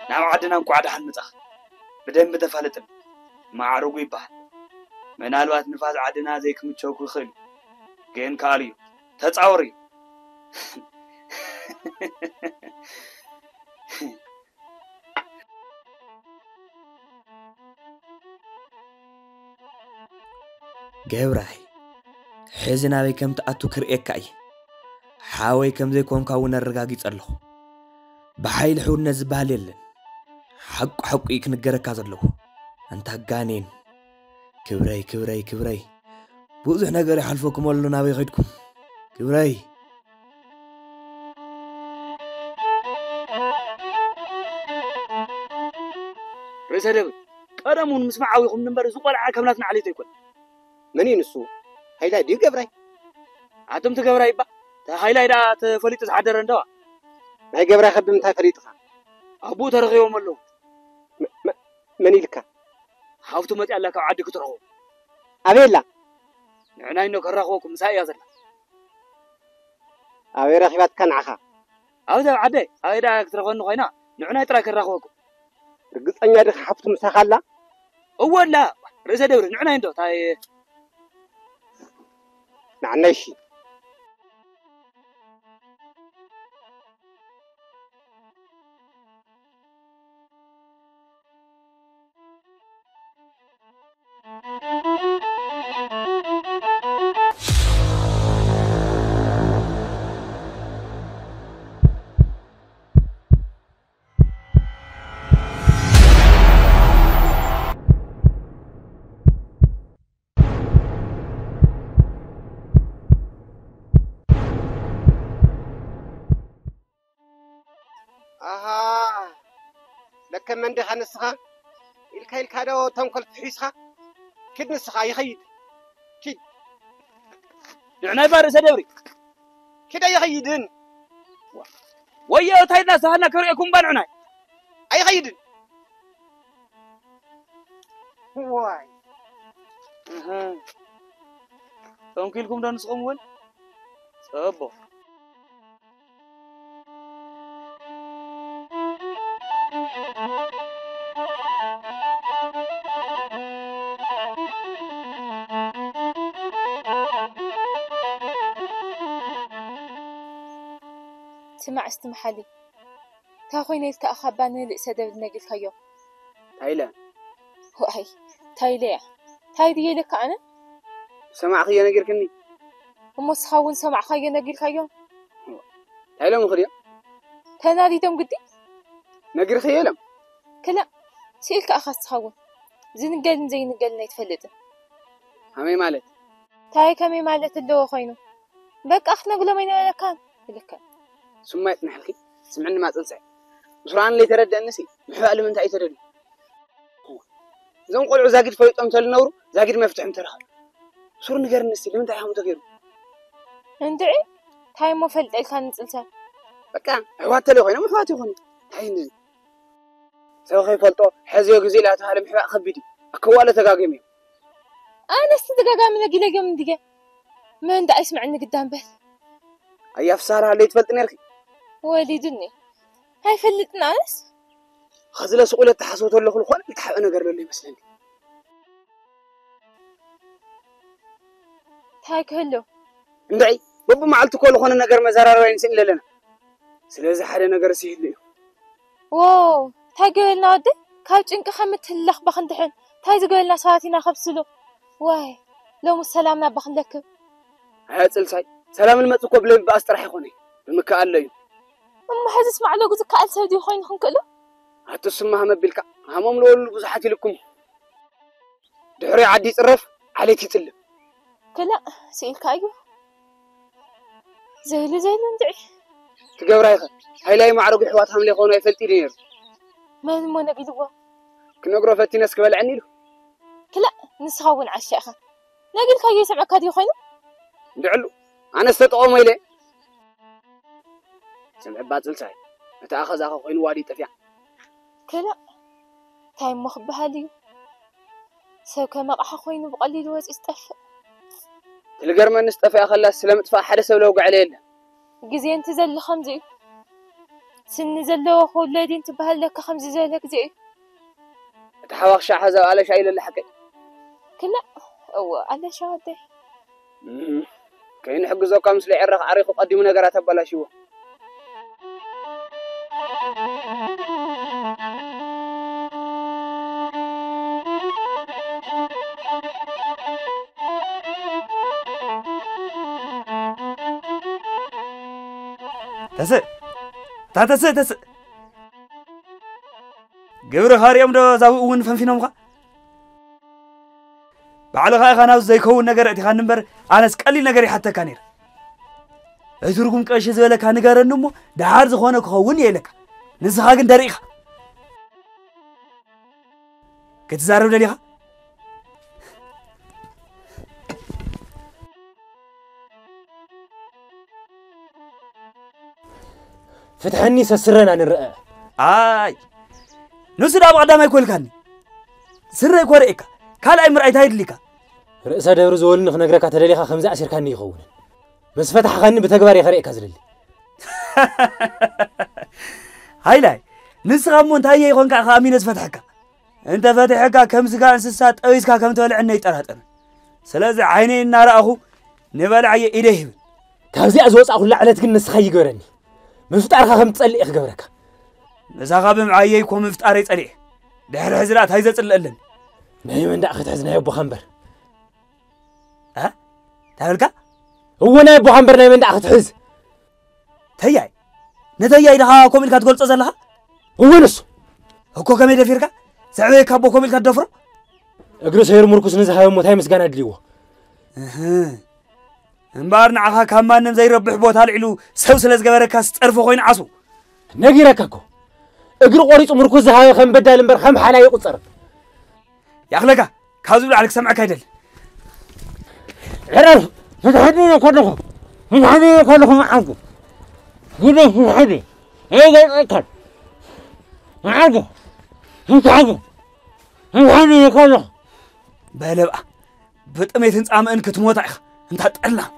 ናብ ዓድና እንኳዕ ደሓን መጻኻ። ብደንቢ ተፋለጥን ማዕርጉ ይበሃል። ምናልባት ንፋስ ዓድና ዘይክምቸወኩ ይኽእል እዩ፣ ግን ከኣል እዩ። ተጻወር እዩ። ገብራይ፣ ሕዚ ናበይ ከም ትኣቱ ክርእየካ እየ። ሓወይ ከም ዘይኮንካ እውን ኣረጋጊጸ ኣለኹ። ብሓይሊ ሕውነት ዝበሃል የለን። ሓቁ ሓቁ እዩ ክንገረካ ዘለኹ። ኣንታ ጋኔን። ክብረይ፣ ክብረይ፣ ክብረይ። ብዙሕ ነገር ይሓልፈኩም ኣሎ ናበይ ኸድኩም። ክብረይ። ርእሰ ደብር፣ ቀደም እውን ምስ መዓዊኹም እምበር፣ እዚ ቆልዓ ከም ናትና ዓሌት ኣይኮነን። መን እዩ ንሱ? ሃይላይ ድዩ ገብራይ? ኣቱም ትገብራይ እባ፣ እታ ሃይላይ ደኣ ተፈሊጡ ዝሓደረ እንደዋ። ናይ ገብራይ ከ ብምንታይ ፈሊጥኻ? ኣቦኡ ተረኺቦም ኣለዉ። መ-፣ መ-፣ መን ኢልካ? ሃብቱ መጺኣ ኣላ ካብ ዓዲ ክትረኽቦ። ኣበይ ኣላ? ንዕናይ እንዶ ከራኽበኩም ምሳይ እያ ዘላ። ኣበይ ረኺባትካ ንዓኻ? ኣብዚ ኣብ ዓደይ፣ ኣበይ ደኣ ክትረኽበኒ ኮይና፣ ንዕናይ ጥራይ ከራኽበኩም። ርግጸኛ ዲኻ ሓፍቱ ምሳኻ ኣላ? እወ ኣላ፣ ርእሰ ደብሪ፣ ንዕናይ እንዶ፣ እንታይ ንዓናይ እሺ። ኣሃ፣ ለከ መን ዲኻ ንስኻ? ኢልካ ኢልካ ዶ ተንኮል ትሒዝኻ? ኪድ ንስኻ፣ ይኸይድ። ኪድ። ንዕናይ እባ ርእሰ ደብሪ። ኪድ ኣይኸይድን። ወዮ፣ እንታይ ኢልና ዝሃልና ከርእየኩም እባ ንዕናይ። ኣይኸይድን። ዋይ። እህ። ተንኪልኩም ዶ ንስኹም እውን? ጽቡቕ። ስማዕ እስቲ መሓሊ፣ እንታይ ኮይነ ኢልካ ኣኻባ ንልእሰ ደብል ነጊርካዮ? እንታይ ኢለ? ዋይ፣ እንታይ ኢለ እያ? እንታይ ድየ ኢለካ ኣነ? ሰማዕክዮ ነጊርክኒ። እሞ ንስኻ እውን ሰማዕካዮ ነጊርካዮ? እንታይ ኢሎም ይኽድዮ? ተናዲዶም ግዲ? ነጊርክዮ ኢሎም? ክላእ፣ ስኢልካ ኢኻ ንስኻ እውን። ዝንገልን ዘይንገልን ኣይትፈልጥን። ከመይ ማለት? እንታይ ከመይ ማለት ኣለዎ ኮይኑ? በቃ ክትነግሎም ኣይነበረካን ኢልካ። ስማ ይጽናሕልኪ። ስምዕኒ ማጽንሰ። ብስራን ለይተረደእንሲ ምሕባእ ልምንታይ እዩ ተደልዩ? እዞም ቆልዑ ዛጊድ ፈሊጦም ተልነብሩ ዛጊድ መፍትሒ ምተረኸበ። ሱር ንገርኒ እስቲ ልምንታይ ሓሙ ተገይሩ? እንድዒ እንታይ እሞ ፈልጠልካ ንጽልሰ? በቃ ኣሕዋት ተለይ ኮይኖም ኣሕዋት ይኾኑ። እንታይ ን-፣ ሰብ ከይፈልጦ ሕዝዮ ግዜ ኢላ ተባህለ ምሕባእ ከቢድ እዩ። ኣከዋለ ተጋጊም እዮም። ኣነስ ተደጋጋሚ ነጊለዮም እንድየ። መን ደኣ ይስምዐኒ ግዳም በል። ኣያ ፍስሃ ሃለይ ትፈልጢ ነርኪ? ወሊዱኒ። ኣይፈልጥን ኣነስ። ኸዚ ለስቑ ኢለ እተሓስቦ ተለኹ ዝኾነ ልተሓብአ ነገር ለሎ ይመስለኒ። እንታይ ክህሉ? እንድዒ፣ በብመዓልቱ እኮ ዝኾነ ነገር መዘራረቢ ኣይንስእን ኣለና። ስለዚ ሓደ ነገር ሲህሉ እዩ። ዎ፣ እንታይ ገበልና ወደይ? ካብ ጭንቂ ከም እትህለኽ ባኽንድሕን እንታይ ዝገበልና ሰባት ኢና ከብስሉ? ዋይ፣ ሎሙስ ሰላምና ባኽንለክብ። ኣያ ጽልሳይ፣ ሰላም ልመጽእ እኮ ብለይ ምብኣስ ጥራሕ ይኾነ። ብምክኣል ኣሎ እዩ። እሞ ሕዝስ ማዕለጉ ዝከኣል ሰብ ድዩ ኮይኑ ክንክእሉ? ኣትስማ ሃም ኣቢልካ፣ ሃሞም ልበልሉ ብዙሓት ኢልኩም። ድሕሪ ዓዲ ይጽረፍ፣ ዓሌት ይጽልም። ክላእ፣ ስኢልካ እዩ። ዘይሉ ዘይሉ እንድዒ። ትገብራ ኢኻ። ሃይላይ ማዕረጉ ኣሕዋት ሃምለ ይኾኑ ኣይፈልጥ እዩ ነይሩ። መን እሞ ነጊልዎ? ክነግሮ ፈቲነስ ክበልዐኒ ኢሉ። ክላእ፣ ንስኻ እውን ዓሻ ኢኻ። ነጊልካዮ ይሰምዐካ ድዩ ኮይኑ? እንድዕሉ፣ ኣነስ ተጠቐሞ ኢለ። ስምዒ ባጽልሳይ፣ እቲ ኣኸዛኸ ኮይንዋ ድዩ ጠፊኣ? ክላእ፣ እንታይ እሞ ክበሃል እዩ? ሰብ ከም ኣቕሓ ኮይኑ ብቐሊሉ ወጺኡ ዝጠፍእ። እቲ ልገርመንስ ጠፊኣ ከላስ ስለ ምጥፋእ ሓደ ሰብ ለውግዐለ የለን። ግዜ እንት ዘሎ ከምዚ እዩ። ስኒ ዘለዎ ክውለድ እዩ እንትበሃል ለካ ከምዚ ዝበለ ግዜ እዩ። እቲ ሓዋኽሻ ሓዛብ ኣለሻ ኢለለ ሓቀይ። ክላእ፣ እወ፣ ኣለሻ ወደይ። እም፣ ከይንሕግዘካ ምስ ልዕረኽ ዓሪኹ ቀዲሙ ነገራት ኣበላሽዎ። ተስእ፣ እታ ተስእ፣ ተስእ። ግብርኻ ሪኦም ዶ እዛ ብኡ እውን ፈንፊኖምኻ? ባዕልኻ ኢኻ ናብዚ ዘይከውን ነገር ኣእቲኻኒ እምበር፣ ኣነስ ቀሊል ነገር ይሓተካ ነይረ። እቲ ርጉም ቀሺ ዝበለካ ንገረኒ እሞ፣ ደሓር ዝኾነ ክኸውን እየ ኢለካ። ንስኻ ግን ደሪእኻ። ክትዛረብ ደሊኻ? ፍትሐኒ ሰስረና ንረአ። ኣይ፣ ንሱ ደኣ ብቐዳማይ ኮልካኒ። ስረ እኮ ርእየካ። ካልኣይ ምርኣይ እንታይ ድሊካ? ርእሰ ደብሪ ዝበሉኒ ክነግረካ ተደሊኻ ከምዚ ኣሲርካኒ ይኸውንን። ምስ ፈታሕኻኒ ብተግባር እየ ከርእየካ ዝደሊ። ሃይላይ፣ ንስኻ እሞ እንታይ እየ ይኾንካ ኢኻ ኣሚነ ዝፈትሐካ? እንተ ፈትሐካ ከም ስጋ እንስሳ ጠቢስካ ከም ትበልዐኒ ኣይጠራጠርን። ስለዚ ዓይነይ እናረኣኹ ንበላዕ እየ ኢደ ይህብን። ካብዚኣ ዝወጻእኩላ ዕለት ግን ንስኻ ይግበረኒ። ምፍጣርካ ከም ትጸልእ እየ ክገብረካ። ምሳኻ ብምዓየይ እኮ ምፍጣረይ ጸሊኤ። ድሕሪ ሕዚ ደኣ እንታይ ዘጽልእ ኣለኒ? ናይ መን ደኣ ክትሕዝ ናይ ኣቦኻ እምበር። እ? እንታይ በልካ? እወ ናይ ኣቦኻ እምበር ናይ መን ደኣ ክትሕዝ? ተያይ፣ ነተያይ ድኻ ከምኡ ኢልካ ትገልጾ ዘለኻ? እወ ንሱ። እኮ ከመይ ደፊርካ? ዘዕበየካ ኣቦ ከምኡ ኢልካ ትደፍሮ? እግሪ ሰይሩ ምርኩስ ንዝሃበ እሞ እንታይ ምስጋና ኣድልይዎ? እህ። እምበኣር ንዓኻ ካብ ማንም ዘይረብሕ ቦታ ኣልዒሉ ሰብ ስለ ዝገበረካስ ጸርፊ ኮይኑ ዓስቡ። ነጊረካ እኮ። እግሪ ቆሪጹ ምርኩስ ዝሃበ ከም በዳል እምበር ከም ሓላይ ይቑጸር። ያኽለካ፣ ካብዚ ብላዕሊ ክሰምዐካ ኣይደልን። ዕረፍ! ፍትሐኒ ኢለ ከለኹ፣ ፍትሐኒ ኢለ ከለኹ መዓልኩ። ግደ ፍትሐኒ። እየ ገይጸካን። መዓልኩ። ፍትሐኒ። ፍትሐኒ ኢለ ከለኹ። በለ ብኣ፣ ብጥሜትን ጻምእን ክትሞታ ኢኻ፣ እንታ ጠላም።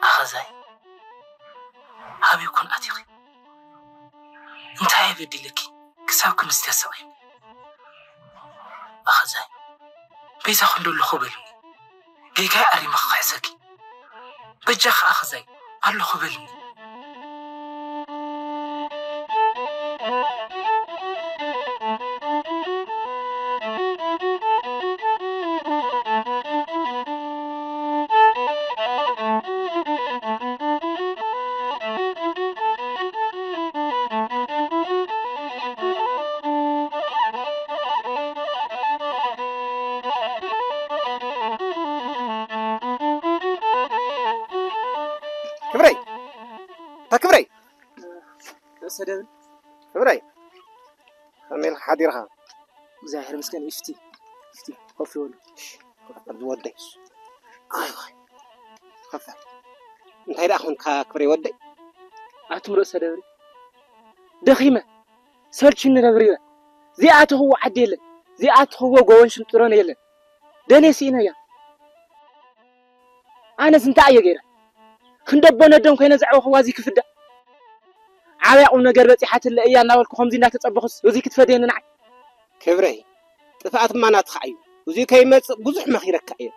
ኣኸዛይ፣ ኣበይ ኮን ኣቲኺ? እንታይ እየ በዲለኪ? ክሳብ ክንስቲ ኣሳቒ። ኣኸዛይ፣ በይዛኹ እንዶ ኣለኹ በልኒ። ጌጋይ ኣሪመ ክኽሕሰኪ። በጃኻ ኣኸዛይ፣ ኣለኹ በልኒ። ክብረይ፣ እታ ክብረይ፣ ርእሰ ደብል። ክብረይ፣ ከመይ ኢልካ ሓዲርካ? እግዚኣብሔር ይመስገን። ይፍቲ፣ ይፍቲ፣ ኮፍ ይበሉ። ኣብዚ ወደይ። ኣይ፣ ኣይ። ከፈ። እንታይ ደኣ ኮንካ ክብረይ ወደይ? ኣቱም ርእሰ ደብል፣ ደኺመ፣ ሰልችኒ ረብሪበ። ዚኣተኽዎ ዓዲ የለን። ዚኣተኽዎ ጎቦን ሽንጥሮን የለን። ደኔ ስኢነያ። ኣነስ እንታይ እየ ገይረ? ክንደቦ ነደም ኮይነ ዘዕበኽዋ እዚ ክፍዳ። ዓብያ ቁም ነገር በጺሓትለ እያ እናበልኩ ከምዚ እንዳተጸበኹስ እዚ ክትፈድየኒ ንዓይ? ክብረይ፣ ጥፍኣትማ ናትኻ እዩ። እዚ ከይመጽእ ብዙሕ መኺረካ እየ።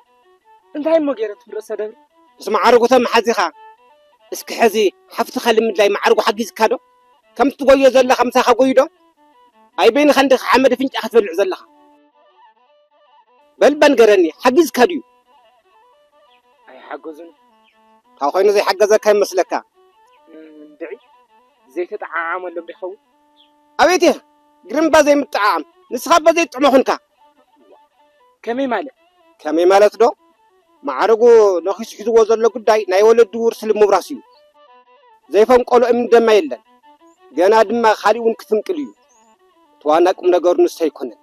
እንታይ እሞ ገይረ ትም ርእሰ ደብሪ? ምስ መዓርጉ ተመሓዚኻ። እስኪ ሕዚ ሓፍትኻ ልምድላይ መዓርጉ ሓጊዝካ ዶ? ከም ትጎዮ ዘለኻ ምሳኻ ጎዩ ዶ? ኣይ በይንኻ እንዲኻ ሓመድ ኣፍንጫኻ ትበልዕ ዘለኻ። በል እባ ንገረኒ፣ ሓጊዝካ ድዩ? ኣይሓገዙን። ካብ ኮይኑ ዘይሓገዘካ ይመስለካ? እንድዒ፣ ዘይተጠዓዓመሎም ዶ ይኸውን? ኣቤት ኢኻ፣ ግርምባ ዘይምጥዓዓም፣ ንስኻ እባ ዘይጥዕሞ ኹንካ። ከመይ ማለት? ከመይ ማለት ዶ? ማዕረጉ ነኺሱ ሒዝዎ ዘሎ ጉዳይ ናይ ወለዱ ውርሲ ንምውራስ እዩ። ዘይፈንቀሎ እምኒ ደማ የለን። ገና ድማ ካሊእ እውን ክፍንቅል እዩ። እቲ ዋና ቁም ነገሩ ንሱ ኣይኮነን።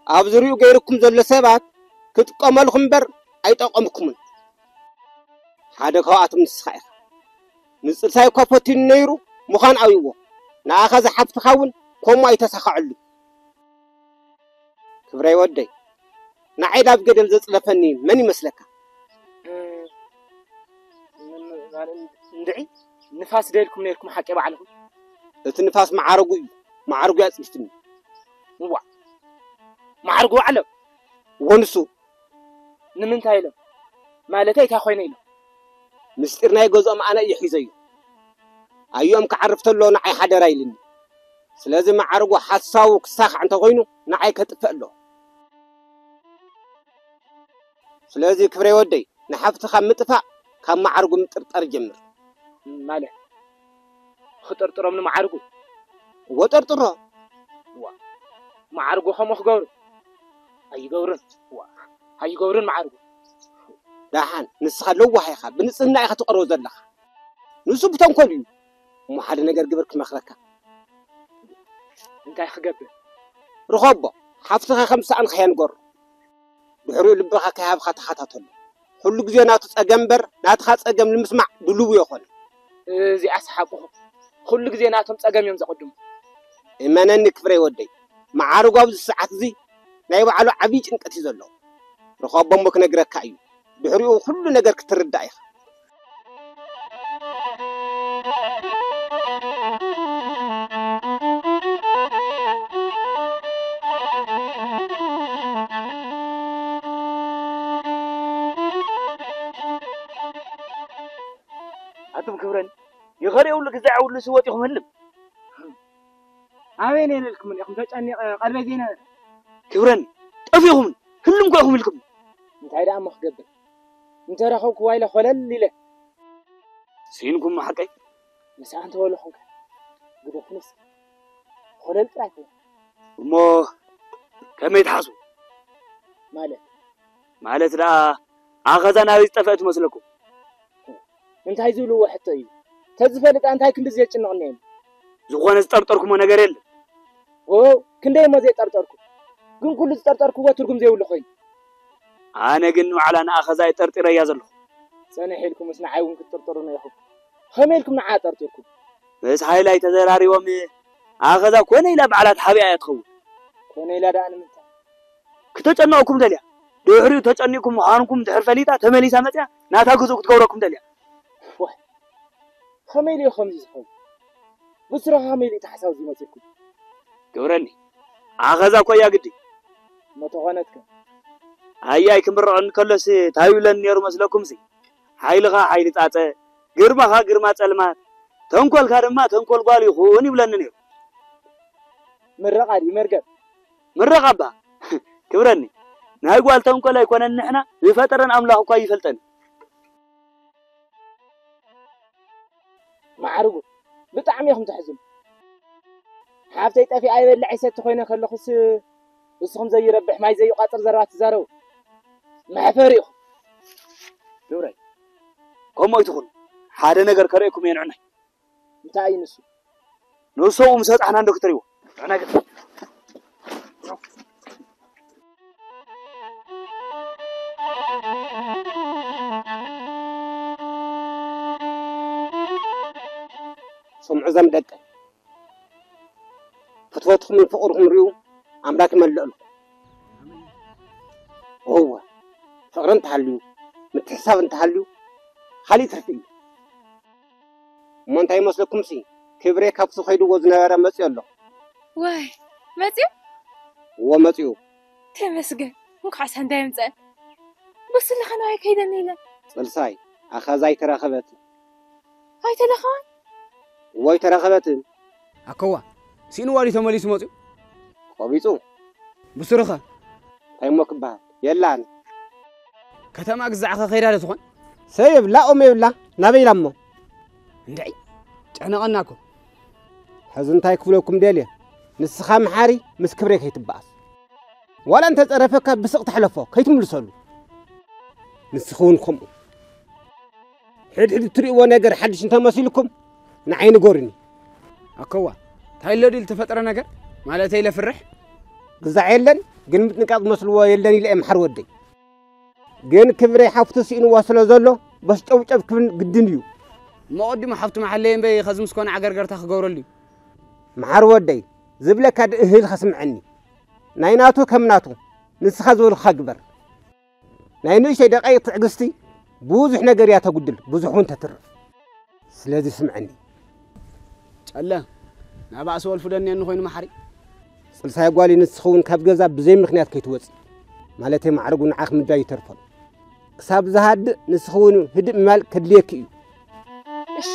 ኣብ ዙርያኡ ገይርኩም ዘሎ ሰባት ክጥቀመልኩም እምበር ኣይጠቐምኩምን። ሓደ ካብኣቶም ንስኻ ኢኻ። ምጽልሳይ እኳ ፈቲኑ ነይሩ፣ ምዃን ኣብይዎ። ንኣኻ ዝሓፍትኻ እውን ከምኡ ኣይተሳኽዐሉ። ክብረይ ወደይ፣ ንዓይ ናብ ገደል ዘጽለፈኒ መን ይመስለካ? እ፣ ን-፣ ን-፣ እንድዒ፣ ንፋስ ዶ ኢልኩም ነይርኩም ሓቂ ባዕልኹም? እቲ ንፋስ መዓረጉ እዩ፣ መዓርጉ ኣጽሊፍኒ። እዋ፣ መዓርጉ ባዕሎም? እዎ ንሱ። ንምንታይ ኢሎም? ማለተይ እንታይ ኮይነ ኢሎም? ምስጢር ናይ ገዝኦም ኣነ እየ ሒዘዮ። ኣዮኦም ክዓርፍ ተሎ ንዓይ ሓደራ ኢልኒ። ስለዚ መዓርጉ ሓሳቡ ክሳኻዕ እንተኾይኑ ንዓይ ከጥፍእ ኣለዎ። ስለዚ ክብረይ ወደይ፣ ንሓፍትኻ ምጥፋእ ካብ መዓርጉ ምጥርጣር ጀምር። ማለት? ክጥርጥሮም ንመዓርጉ? እዎ ጠርጥሮ። ዋ፣ መዓርጉ ከምኡ ክገብሩ? ኣይገብሩን። ዋ፣ ኣይገብሩን መዓርጉ። ደሓን፣ ንስኻ ለዋህ ኢኻ፣ ብንጽህና ኢኻ ትቐርቦ ዘለኻ። ንሱ ብተንኮል እዩ። እሞ ሓደ ነገር ግበር ክመኽረካ። እንታይ ክገብር? ርኸቦ፣ ሓፍትኻ ከም ዝሰኣንካያ ንገሮ። ድሕሪኡ ልብኻ ከይሃብኻ ተኸታተሎ። ኩሉ ግዜ ናቱ ጸገም እምበር ናትኻ ጸገም ንምስማዕ ድሉው የኾነ። እዚኣስ ሓቁኹም። ኩሉ ግዜ ናቶም ጸገም እዮም ዘቐድሙ። እመነኒ ክብረይ ወደይ፣ መዓርጉ ኣብዚ ሰዓት እዚ ናይ ባዕሉ ዓብዪ ጭንቀት እዩ ዘለዎ። ርኸቦ እሞ ክነግረካ እዩ። ድሕሪኡ ኩሉ ነገር ክትርዳእ ኢኻ። ኣቱም ክብረን ይኸሪ የብሉ ግዛዕ የብሉ ስወጥ ኢኹም ህልም። ኣበይ ነይ ነልክምን ኢኹም ተጨኒቐ ቀልበይ ዘይነበረ። ክብረን ጠፊኹምን ህልም ኮ ኢኹም ኢልኩም። እንታይ ደኣ እሞ ክገብር? እንተረኸብኩዋ ኢለ ኮለል ኢለ። ስኢንኩም ሓቀይ? ምስኣ እንተበለኹም ከ? ግደፉኒ እስኪ። ኮለል ጥራይ ኮ። እሞ ከመይ ትሓስቡ? ማለት? ማለት ደኣ ኣኸዛ ናበይ ዝጠፍአ ትመስለኩም? እንታይ ዝብልዎ ሕቶ እዩ? ተዝፈልጥ እንታይ ክንዲ ዘጭንቕኒ እዮም? ዝኾነ ዝጠርጠርኩሞ ነገር የለን። ዎ፣ ክንደይ እሞ ዘይጠርጠርኩ። ግን ኩሉ ዝጠርጠርኩዎ ትርጉም ዘይብሉ ኮይኑ። ኣነ ግን ንባዕላ ንኣኸዛ እየ ጠርጢረያ ዘለኹ። ጸንሕ ኢልኩምስ ንዓይ እውን ክትጥርጥሩኒ ኢኹም። ከመይ ኢልኩም ንዓ ጠርጢርኩም? ምስ ሃይላይ ተዘራሪቦም ኣኸዛ ኮነ ኢላ ባዕላ ተሓቢኣ እያ ትኸውን። ኮነ ኢላ ደኣ ንምንታይ? ክተጨንቐኩም ደልያ። ድሕሪኡ ተጨኒቕኩም ምዃንኩም ድሕር ፈሊጣ ተመሊሳ መጽያ ናታ ግዙእ ክትገብረኩም ደልያ። ዋይ፣ ከመይ ኢሉ እዩ ከምዚ ዝኸውን? ብስራኻ ከመይ ኢሉ እዩ እቲ ሓሳብ እዚ መጺእኩም? ክብረኒ፣ ኣኸዛ እኮ እያ ግዲ። መተኾነትከ? ኣያይ ክምርዖን ከሎስ እንታይ ይብለኒ ነይሩ መስለኩምሲ? ሓይልኻ ሓይሊ ጻጸ፣ ግርማኻ ግርማ ጸልማት፣ ተንኮልካ ድማ ተንኮል ጓል ይኹን ይብለኒ ነይሩ። ምረቓ ድዩ መርገም? ምረቓ እባ። ክብረኒ፣ ናይ ጓል ተንኮል ኣይኮነን ንሕና ዝፈጠረን ኣምላኽ እኳ ይፈልጠን። ማዕርጉ፣ ብጣዕሚ ኢኹም ተሕዝኑ። ሓፍተይ ጠፊኣ ይበልዕ ይሰቲ ኮይነ ከለኹስ ንስኹም ዘይረብሕ ማይ ዘይቋጽር ዘረባ ትዛረቡ። መሕፈሪ ኢኹም። ክብረይ፣ ከምኡ ኣይትኹን። ሓደ ነገር ከርእየኩም እየ ንዕናይ። እንታይ እዩ ንሱ? ንሱ ኣብኡ ምስ በጻሕና እንዶ ክትርእይዎ። ንዕናይ ገጽ። ስምዑ እዞም ደቀይ፣ ፍትወትኹምን ፍቕርኹም ርእዩ ኣምላኽ ይመልኣልኩም። እወ፣ ፍቕሪ እንተሃልዩ፣ ምትሕስሳብ እንተሃልዩ፣ ካሊእ ትርፊ እዩ። እሞ እንታይ ይመስለኩምሲ፣ ክብሬ ካብቲ ከይድዎ ዝነበረ መፅዮ ኣሎ። ዋይ፣ መፅዩ? እዎ መፅዩ። ተመስገን፣ እንኳዕ ሳንዳ የምፀአን። በስልኸ ነዋይ ከይደኒ ኢለን። ፅልሳይ፣ ኣኸዛ ኣይተረኸበትን። ኣይተለኸዋን? እዎ ኣይተረኸበትን። ኣከዋ፣ ሲንዋዲ ተመሊሱ መፅዩ? ቆቢፁ። ብሱርኸ? እንታይ እሞ ክበሃል? የላን። ከተማ ግዛዕኸ ከይዳ ዶ ትኾን? ሰብ የብላ፣ ኦም የብላ፣ ናበይ ኢላ እሞ? እንድዒ፣ ጨነቐና እኮ። ሕዚ እንታይ ክብለኩም ደልየ? ንስኻ መሓሪ ምስ ክብሬ ከይትበኣስ። ዋላ እንተጸረፈካ ብስቕ ተሕለፎ፣ ከይትምልሰሉ። ንስኺ እውን ከምኡ። ሕድሕድ እትርእይዎ ነገር ሓድሽ እንተመሲልኩም ንዓይ ንገሩኒ። ኣከዋ፣ እንታይ ኣሎ ድዩ ዝተፈጠረ ነገር? ማለተይ ለፍርሕ? ግዛዕ የለን፣ ግን ምጥንቃቕ ዝመስልዎ የለን ኢለ እየ መሓሪ ወደይ። ግን ክብረይ ሓፍቱ ስኢንዋ ስለ ዘሎ በስጨብጨብ ክብል ግድን እዩ። እሞ ቀዲሙ ሓፍቱ መሓለየ እምበይ ኸዚ ምስ ኮነ ዓገርገርታ ክገብረሉ እዩ። መሓሪ ወደይ፣ ዝብለካ ድእህል ኸስምዐኒ። ናይ ናቱ ከም ናቱ፣ ንስኻ ዝበልካ ግበር። ናይ ንእሽተይ ደቃይቕ ትዕግስቲ ብዙሕ ነገር እያ ተጉድል፣ ብዙሕ እውን ተትርፍ። ስለዚ ስምዐኒ። ጨለ፣ ናባእሲ ወልፉ ደንየኒ ኮይኑ መሓሪ። ጽልሳይ ጓሊ ንስኺ እውን ካብ ገዛ ብዘይ ምኽንያት ከይትወጺ። ማለተይ ማዕርጉ ንዓኺ ምድላይ ይተርፎን። ክሳብ ዝሃድእ ንስኺ እውን ህድእ ምባል ከድልየኪ እዩ። እሺ።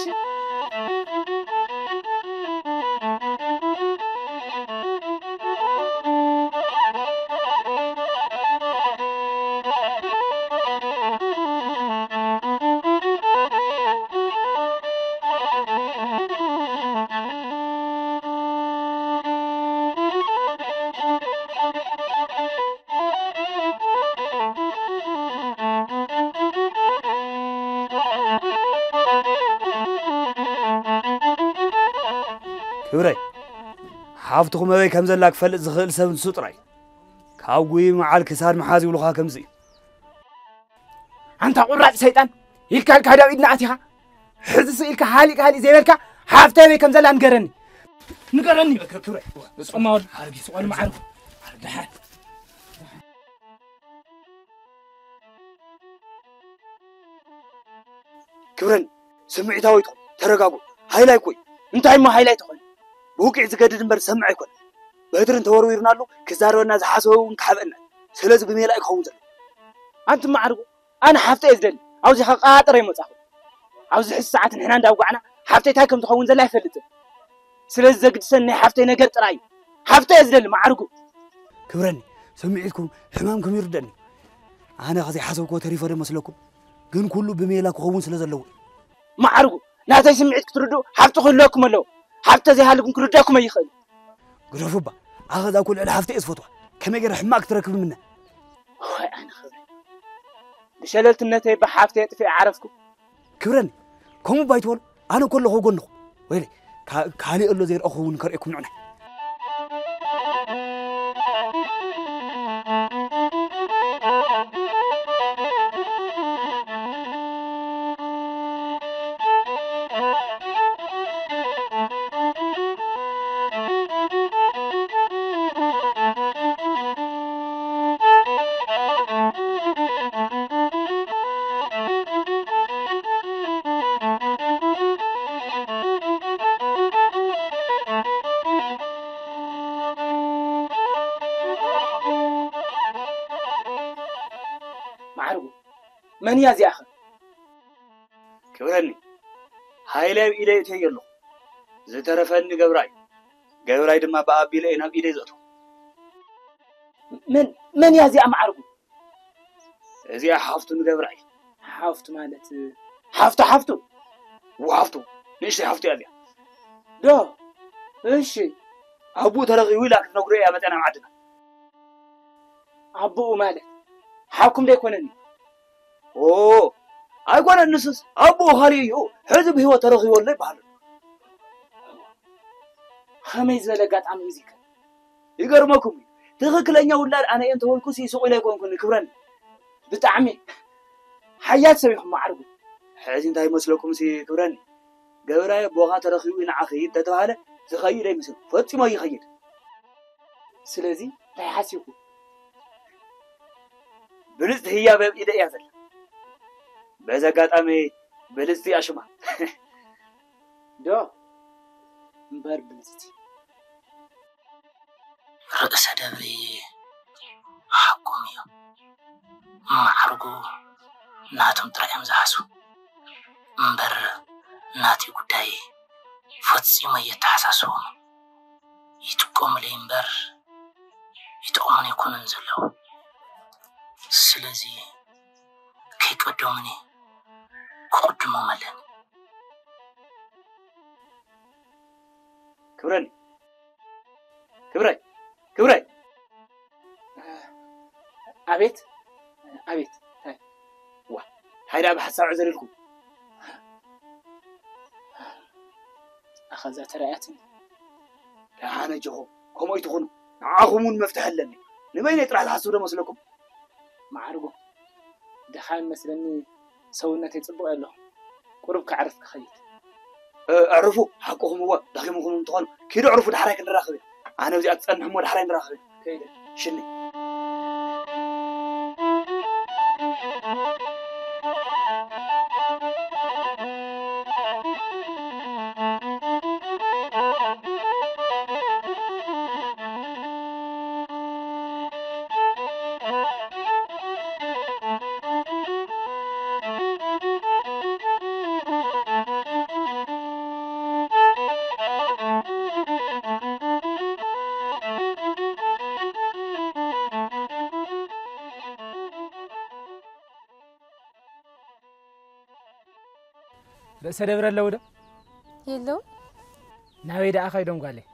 ክብረይ፣ ሓፍትኹም ኣበይ ከም ዘላ ክፈልጥ ዝኽእል ሰብ ንሱ ጥራይ። ካብ ጉይ መዓል ክሳድ መሓዝ ይብሉኻ ከምዚ እዩ። ኣንታ ቁራጽ ሰይጣን፣ ኢልካ ኢልካ ዳዊት ንኣቲኻ፣ ሕዚ ስኢልካ ሃሊእ ሃሊእ ዘይበልካ፣ ሓፍተይ ኣበይ ከም ዘላ ንገረኒ። ንገረኒ። ክብረይ፣ ጾማ ወድ፣ ሓረጊ፣ ጾማ መዓር። ደሓን። ክብረን፣ ስምዒታዊ ኣይትኹን፣ ተረጋጉ። ሃይላይ ኮይ፣ እንታይ እሞ ሃይላይ ትኾን? ብውግዒ ዝገድድ እምበር ዝሰምዕ ኣይኮን። በትሪ እንተወርዊርናሉ፣ ክዛረበና ዝሓሰበ እውን ክሓብአና። ስለዚ ብሜላ እዩ ክኸውን ዘሎ። ኣንቲ መዓርጉ፣ ኣነ ሓፍተ እየ ዝደሊ። ኣብዚ ከቃጥረ ይመጻኹ። ኣብዚ ሕዚ ሰዓት ንሕና እንዳውጋዕና፣ ሓፍተይ እንታይ ከም ትኸውን ዘላ ኣይፈልጥን። ስለዚ ዘግድሰን ናይ ሓፍተይ ነገር ጥራይ እዩ። ሓፍተይ እየ ዝደሊ፣ መዓርጉ። ክብረኒ፣ ስምዒትኩም፣ ሕማምኩም ይርደኒ። ኣነ ከዘይሓሰብክዎ ተሪፈ ዶ መስለኩም? ግን ኩሉ ብሜላ ክኸውን ስለ ዘለዎ እዩ። መዓርጉ፣ ናተይ ስምዒት ክትርድኡ ሓፍቲ ክህልወኩም ኣለዎ። ሓፍቲ ተዘይሃልኩም ክርዳኩም ኣይኽእል። ግደፉ እባ። ኣኸዛ እኮ ልዕሊ ሓፍቲ እየ ዝፈትዋ። ከመይ ገይረ ሕማቕ ክትረክብ ምነ? ዋይ ኣነ ክብረይ። ብሸለልትነተይ ብሓፍተይ ኣጥፊኤ ዓረፍኩ። ክብረኒ፣ ከምኡ እባ ኣይትበሉ። ኣነ እኮ ኣለኹ ኣብ ጎንኹም። ወይለይ፣ ካ-፣ ካልእ ኣሎ ዘይረኣኹ እውን ከርእየኩም ንዑና። መን እያ እዚኣኸ? ክብረኒ፣ ሃይለ ኣብ ኢደይ እትየዮ ኣለኹ። ዝተረፈኒ ገብራይ፣ ገብራይ ድማ ብኣቢለ እየ ናብ ኢደይ ዘእትዎ። መን መን እያ እዚኣ መዓርጉ? እዚኣ ሓፍቱ ንገብራይ። ሓፍቱ ማለት ሓፍቱ ሓፍቱ? እዎ ሓፍቱ፣ ንእሽተይ ሓፍቱ እያ እዚኣ። ዶ? እሺ። ኣቡኡ ተረኺቡ ኢላ ክትነግሮ እያ መጸና ዓድና። ኣቡኡ ማለት ሓኩም ዶ ኣይኮነን? ኦ፣ ኣይኮነን፣ ንሱስ ኣቦኡ ካልእ እዩ፣ ሕዚ ብህይወት ተረኺቡ ኣሎ ይበሃል። ከመይ ዝበለ ኣጋጣሚ እዩ እዚከ? ይገርመኩም እዩ። ትኽክለኛ ውላድ ኣነ እየ እንተበልኩሲ ስቕ ኢለ ኣይኮንኩን፣ ክብረኒ። ብጣዕሚ ሓያል ሰብ ኢኹም ማዕርጉ። ሕዚ እንታይ ይመስለኩም ሲ ክብረኒ? ገብራይ ኣቦኻ ተረኺቡ ንዓ ኸይድ እንተተባሃለ ዝኸይድ ኣይመስል፣ ፈጺሙ ኣይኸይድ። ስለዚ እንታይ ሓሲብኩም? ብልጽቲ ህያብ ኣብ ኢደ እያ ዘላ። በዚ ኣጋጣሚ ብልጽቲ እያ ሽማ። ዶ እምበር ብልጽቲ። ርእሰ ደብሪ ሓቆም እዮም። ማዕርጉ ናቶም ጥራይ እዮም ዝሓስቡ እምበር ናቲ ጉዳይ ፈጺሙ ኣየተሓሳስቦም። ይጥቀሙለይ እምበር ይጠቕሙን ኣይኮኑን ዘለዉ። ስለዚ ከይቀደሙኒ ክቕድሞም ኣለኒ። ክብረኒ፣ ክብረይ፣ ክብረይ። ኣቤት፣ ኣቤት። እንታይ? ዋ፣ እንታይ ደኣ ብሓሳብ ዕዘለልኩም? ኣኸዛ ተራእያትኒ። ደሓን ኣጆኹም፣ ከምኡ ኣይትኹኑ። ንዓኹም እውን መፍትሒ ኣለኒ። ንበይነይ ጥራሕ ዝሓስብ ዶ መስለኩም? ማዕርጉ፣ ድኻም መስለኒ ሰውነተይ ጽቡቕ የለኹ። ቁሩብ ከዕርፍ ክኸይድ። እ፣ ኣዕርፉ፣ ሓቅኹም እወ፣ ደኺምኩም እንትኾኑ። ኪዱ ኣዕርፉ፣ ዳሕራይ ክንራኸብ ኢና። ኣነ ኣብዚኣ ትጸንሕ እሞ ዳሕራይ ንራኸብ ኢና። ከይደ። ሽኒ። ርእሰ ደብረ ኣለዉ ዶ? የለውን። ናበይ ደኣ ከይዶም ጓለይ?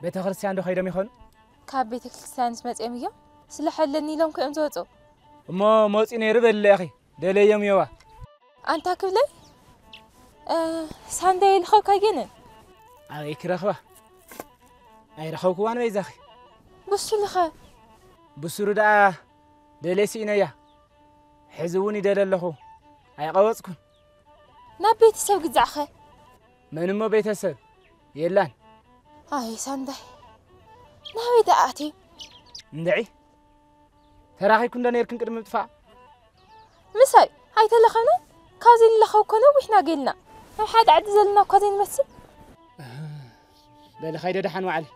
ቤተ ክርስቲያን ዶ ከይዶም ይኾኑ? ካብ ቤተ ክርስቲያንስ መጺኦም እዮም። ስለ ሓለኒ ኢሎም ከ እዮም ዝወጹ። እሞ መጺኡ ነይሩ በልለ ኢኺ፣ ደለዮም እዮዋ። ኣንታ ክብለይ፣ እ፣ ሳንዳይ ልኸብካ ግን? ኣበይ ክረኽባ? ኣይረኸብክዋን በይዛኺ። ብሱልኸ? ብሱሩ ደኣ ደልየ ስኢነያ። ሕዚ እውን ይደለ ኣለኹ። ኣይቐወጽኩን። ናብ ቤተሰብ ግዛዕኸ? መን እሞ ቤተሰብ? የላን። ኣይ ሳንዳይ፣ ናበይ ደኣ ኣትየ? እንድዒ፣ ተራኺብኩ እንዶ ነይርክን ቅድሚ ምጥፋእ? ምሳይ ኣይተለኸብናን? ካብዚ ንለኸብ እኮ ነዊሕና ጌልና። ኣብ ሓደ ዓዲ ዘለና እኳ ዘይንመስል። በሊ ኸይደ ደሓን ዋዕሊ።